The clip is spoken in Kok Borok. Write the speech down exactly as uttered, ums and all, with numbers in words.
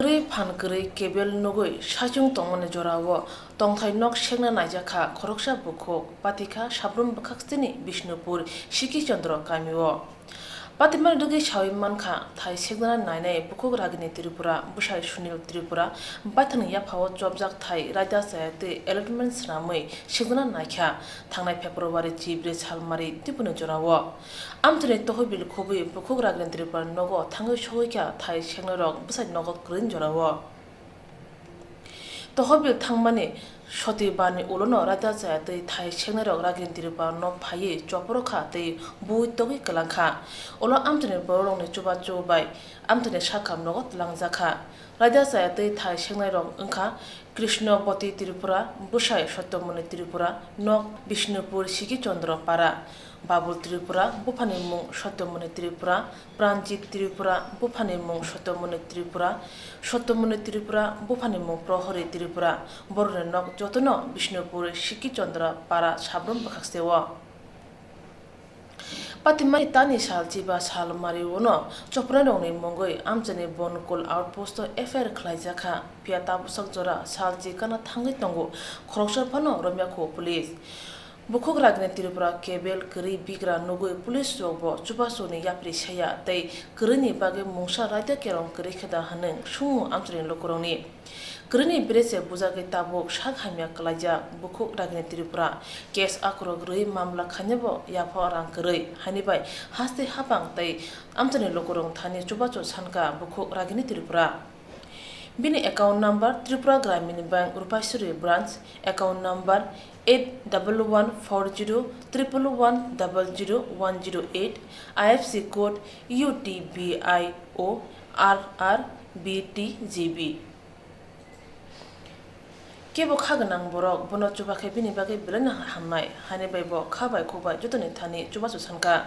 Kwrwi phan kwrwi cable nugwi saichung tongmani jorao tongthai nok sekna naijakha khoroksa bukhuk, patikha Sabrum bwkhaksteni Bishnupur Siki Chandra kamio. Patimani rwgwi sawi mankha, thai sekna nainai bukhuk Ragini Tripura, bwsai Sunil Tripura, baithangni yaphao chopjak thai raida chaya twi allotment swnamwi sekna naikha thangnai February chibre salmari tibuni jorao. Amchaini tohobil khobwi bukhuk Ragini Tripura nogo thangwi sogwikha thai seknairok bwsai nogo kwrwini jorao. Tohobil thangmani sotibarni ulono raida chaya twi thai seknairok Ragini Tripura no phaiwi chopro kha tei bui togwi kwlang kha. Ulo amchaini bororokni chubachu bai amchaini sakam nogo twlangjakha. Raida chaya twi thai seknairok wngkha Krishnoboti Tripura, bwsai Satyamoni Tripura, nok Bishnupur Siki Chandra Para, Babul Tripura, buphani mung Satyamoni Tripura, Pranjit Tripura, buphani mung Satyamoni Tripura, Satyamoni Tripura, buphani mung Prohori Tripura, borokni nok jotono Bishnupur Siki Chandra Para Sabrum bwkhakseo. Patimani tani salchi ba salmari uno chopnairokni mungwi amchaini Bonkul outpost-o F I R khlaijakha, phiya tabuksak jora salchi kana thangwi tongo, khoroksa phano romyakho police. Bukhuk Ragini Tripura cable kwrwi bigra nugwi police rokbo chubasuni yapri saya tei kwrwini bagwi mungsa raida kerong kwrwi khe da hwnwi swngo amchaini lukurokni. Kwrwini bere se bujagwi tabuk sak hamya kwlaijak bukhuk Ragini Tripura. Case akhorok rwi mamla khainabo yapha rang kwrwi haini bai haste hapang tei amchaini lukurok thani chubachu sanka bukhuk Ragini Tripura. Bini account number Tripura Gramin Bank Rupaisuri Branch, account number eight double one four zero triple one double zero one zero eight, I F S C code U T B I O R R B T G B. Kebo kha gwnang borok bono chuba khe bini bagwi belaino hamnai, haini bai bo kha bai khuk bai jotoni thani chubachu sanka.